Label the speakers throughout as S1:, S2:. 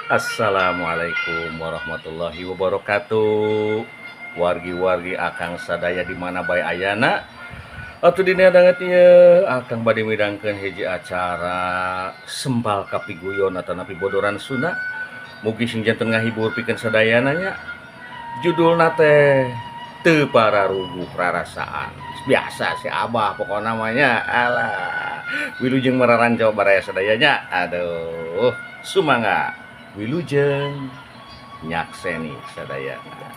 S1: Assalamualaikum warahmatullahi wabarakatuh. Wargi-wargi Akang sadaya di mana bae ayana. Atuh dina danget ieu Akang bade midangkeun hiji acara sembal kapiguyon atanapi bodoran Sunda. Mugi sing janten ngahibur pikeun sadayana nya. Judulna teh Teu Pararuguh Rarasaan. Biasa si Abah pokona mah nya. Alah, wilujeng mararanco baraya sadayanya. Aduh, sumangga. Wilujeng nyakseni sadayana.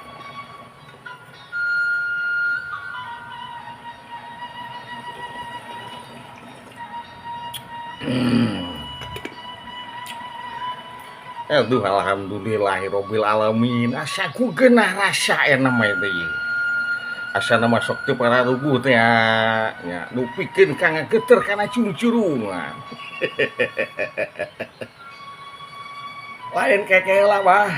S1: Aduh, alhamdulillahirabbil alamin. Asa ku geunah rasa enak mah teh. Asana masuk teu pararuguh teh nya nu pikeun ka ngageter kana cungcurungan. Lain kekela bah.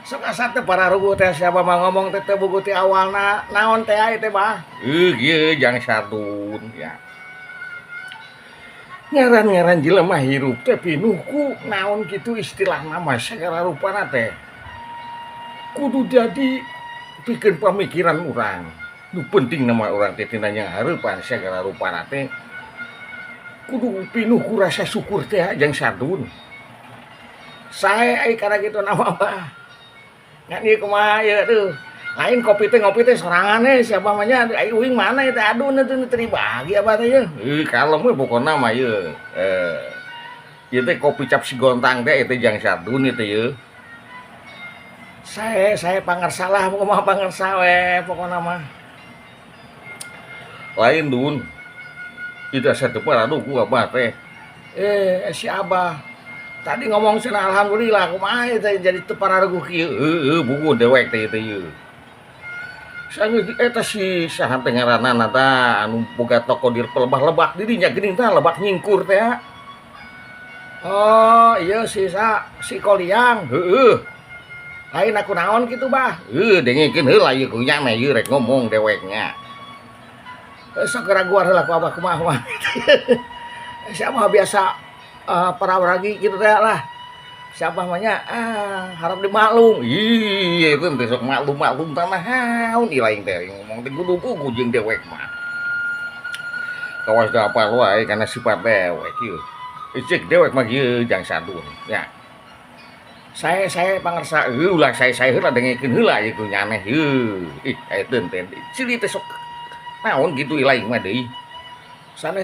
S1: Sok asa teu pararuguh teh siapa mah ngomong teh teu bugu ti awalna naon teh ai teh bah. Ieu jang sardun ya. Ngaran-ngaran jelema hirup teh pinuh ku naon kitu istilahna mah sagala rupana teh. Kudu jadi pikeun pamikiran urang. Nu penting nama urang teh tina nyanghareupan sagala rupana teh kudu pinuh ku rasa syukur teh jang sardun. Sae ai kana kitu nama bah. Ngan ieu kumaha ieu tuh. Lain kopi teh ngopi teh sorangan we siapa mah nya ai uing mana ieu teh adun teh teu dibagi apa teh ieu. Kalem we pokona mah ieu. Ieu teh kopi cap Sigontang teh ieu teh jang sardun ieu teh ieu. Sae sae pangersa lah kumaha pangersa we pokona mah. Lain dun. Ieu teh asa teu pararuguh abah teh. Si Abah tadi ngomong cenah alhamdulillah kumaha ieu teh jadi teu pararuguh kieu. Heueuh buku dewek teh ieu teh ieu. Sanggeus eta si saha teh ngaranna tah anu boga toko di lebah-lebak di dinya geuning tah lebak nyingkur teh. Oh, iya si sa si Koliang. Heueuh. Lain aku naon kitu bah. Heuh dengekeun heula ieu kunya mah ieu rek ngomong deweknya. Sok keraguan heula ku abah kumaha mah. Siapa biasa para wargi gitu teh lah. Siapa mah harap dimaklum. Iya itu teh sok maklum-maklum tanah haun ieu lain teh ngomong teh kudu jeung dewek mah. Kawas da apal wae kana sifat dewek ieu. Cek dewek mah ieu jang sardun ya. Saya pangersa heuh ulah saya heula dengekeun heula ieu ku nyaneh heuh. Ih eta teh ciri teh sok naon kitu ieu lain mah deui. Sanes